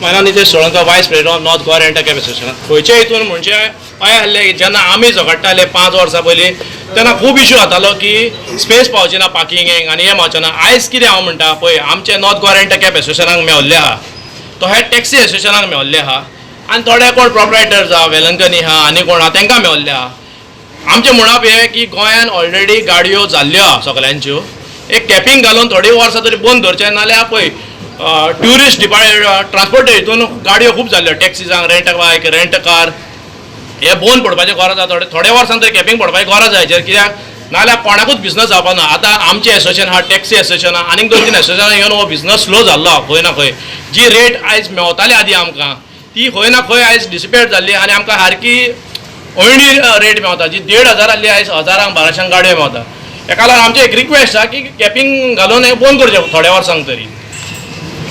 My name is Solanka, Vice President of North Goa Rent a Cab Association. खंयच्या हितून म्हणजे अशें आहलें की जेन्ना आमी झगडटाले 5 वर्सां पयलीं, तेन्ना खूब इशू जातालो की स्पेस पावची ना पार्किंगेक आनी हें पावचें ना. आयज कितें हांव म्हणटा पळय, आमचे नॉर्थ गोवा रेंट कॅब एसोसिएशनाक मेवल्ले आहा, तो हे टॅक्सी एसोसिएशनाक मेवल्ले आहा आनी थोडे कोण प्रोपरायटर्स आहा, वेलंकनी आहा आनी कोण आहा, तांकां मेवल्ले आहा. आमचें म्हणप हें की गोंयान ऑलरेडी गाडयो जाल्ल्यो आहा सगल्यांच्यो, एक कॅपिंग घालून थोडी वर्सां तरी बंद दवरचें. नाल्यार पळय, ट्युरिस्ट डिपार्ट ट्रान्सपोर्ट हितून गाडयो खूब जाल्ल्यो, टॅक्सीजांक, रेंट बायक, रेंट कार, हे बंद पडपाचें गरज आहा. थोडे थोडे वर्सां तरी कॅपिंग पडपाची गरज आहा हेचेर, कित्याक नाल्यार कोणाकूच बिजनस जावपा ना. आतां आमचें एसोसिएशन आहा, टॅक्सी एसोसिएशन आहा, आनीक दोन तीन एसोसिएशन येवन हो बिजनस स्लो जाल्लो आहा. खंय ना खंय जी रेट आयज मेवताली आदीं आमकां, ती खंय ना खंय आयज डिसिपेट जाल्ली आनी आमकां सारकी अयणी रेट मेवता. जी 1500 आहली, आयज हजारांक 1200 गाडयो मेवता. हेका लागून आमचें एक रिक्वेस्ट आहा की कॅपिंग घालून हें बंद करचें थोड्या वर्सांक तरी.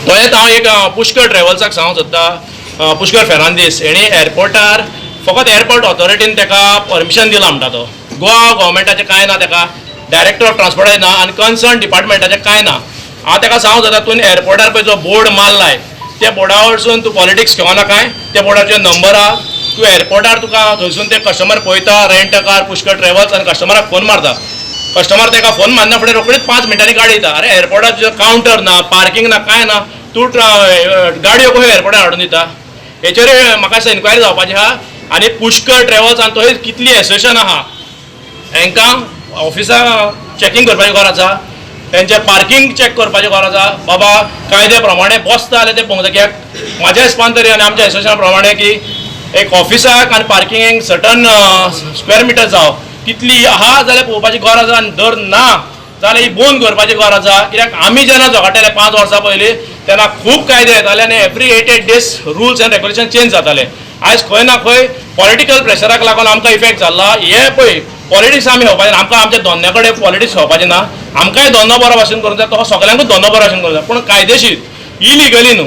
तशेंच हांव एक पुष्कर ट्रॅवल्साक सांगूंक सोदता. पुष्कर फेर्नांदीस हेणी एअरपोर्टार फकत एअरपोर्ट ऑथॉरिटीन ताका परमिशन दिलां म्हणटा तो. गोवा गव्हर्मेंटाचें कांय ना ताका, डायरेक्टर ऑफ ट्रान्सपोर्टाचें ना आनी कन्सर्न डिपार्टमेंटाचें कांय ना. हांव ताका सांगूंक सोदता, तूं एअरपोर्टार पळय जो बोर्ड मारलाय, त्या बोर्डा वरसून तूं पॉलिटिक्स घेवना कांय. त्या बोर्डाचेर नंबर आहा. तूं एअरपोर्टार तुका थंयसून ते कस्टमर पळयता, रेंट कार पुष्कर ट्रॅवल्स, आनी कस्टमराक फोन मारता. कस्टमर ताका फोन मारना फुडें रोखडीच 5 मिनटांनी गाडी येता. अरे, एअरपोर्टार तुजें कावंटर ना, पार्किंग ना, कांय ना, तूं गाडयो कश्यो एअरपोर्टार हाडून दिता? हेचेर म्हाका दिसता इन्क्वायरी जावपाची आहा. आनी पुष्कर ट्रॅवल्स आनी थंय कितली एसोसिएशन आहा, हांकां ऑफिसा चॅकिंग करपाची गरज आसा. तेंचें पार्किंग चॅक करपाची गरज आसा. बाबा, कायद्या प्रमाणे बसता जाल्यार तें पळोवंक जाय, कित्याक म्हाज्या हिसपान तरी आनी आमच्या एसोसिएशना प्रमाणे की एक ऑफिसाक आनी पार्किंगेक सर्टन स्क्वेअर मिटर जावं तितली आहा जाल्यार पळोवपाची गरज आसा आनी जर ना जाल्यार ही बंद करपाची गरज आसा. कित्याक आमी जेन्ना झगडटाले 5 वर्सां पयलीं, तेन्ना खूब कायदे येताले आनी every 8 8 days rules and regulation change जाताले. आयज खंय ना खंय पॉलिटिकल प्रेशराक लागून आमकां इफेक्ट जाल्ला. हे पळय, पॉलिटिक्स आमी घेवपाचें ना. आमकां आमच्या धंद्या कडेन पॉलिटिक्स घेवपाचें ना. आमकांय धंदो बरो भाशेन करूंक जाय, तो सगल्यांकूच धंदो बरो भाशेन करूंक जाय, पूण कायदेशीर, इलिगली न्हू.